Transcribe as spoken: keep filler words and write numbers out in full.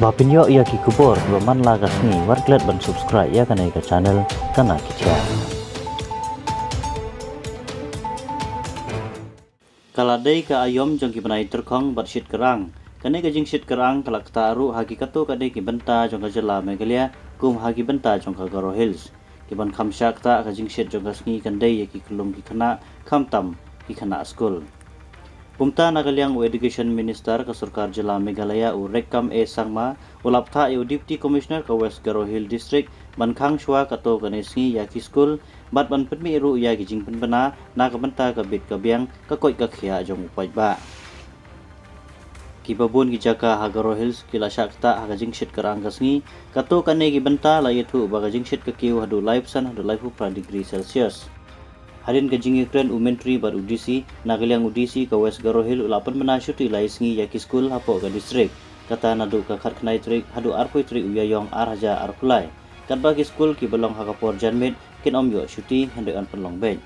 Ba pynïoh ïa ki khubor kiba man la ka sngi, wat klet ban subscribe ïa kane ka channel Kana Ki Jia. Ka la dei ka aïom jong ki bnai tyrkhong bad shit kyrang. Kane ka jingshit kyrang ka la ktah ruh ha ki katto katne ki bynta jong ka jylla Meghalaya, kum ha ki bynta jong ka Garo Hills. Ki ban kham shah ktah ka jingshit jong ka sngi kan dei ïa ki khyllung ki khynnah, khamtam ki khynnah skul. Kumta, na ka liang u Education Minister ka sorkar jylla Meghalaya, u Rekkam A Sangma, u la pynthah ïa u Deputy Commissioner ka West Garo Hills District ban khang shuwa katto katne sngi ïa ki skul bad ban pynmih ruh ïa ki jingpynbna na ka bynta ka bit ka biang, ka koit ka khiah jong u paidbah. Kiba bun ki jaka ha Garo Hills ki la shah ktah ha ka jingshit kyrang ka sngi. Katto katne ki bynta la ïathuh ba ka jingshit ka kiew haduh laiphew san haduh laiphew phra degree Celsius. Hadien ka jingïakren u Myntri bad u D C, na ka liang u D C ka West Garo Hills u la pynbna shuti lai sngi ïa ki skul hapoh ka district, kata naduh ka khatkhyndai tarik haduh arphew tarik u Ïaïong ar hajar arphew lai. Katba ki skul kiba long ha ka por janmiet kin ym ïoh shuti, hynrei yn pynlong beit.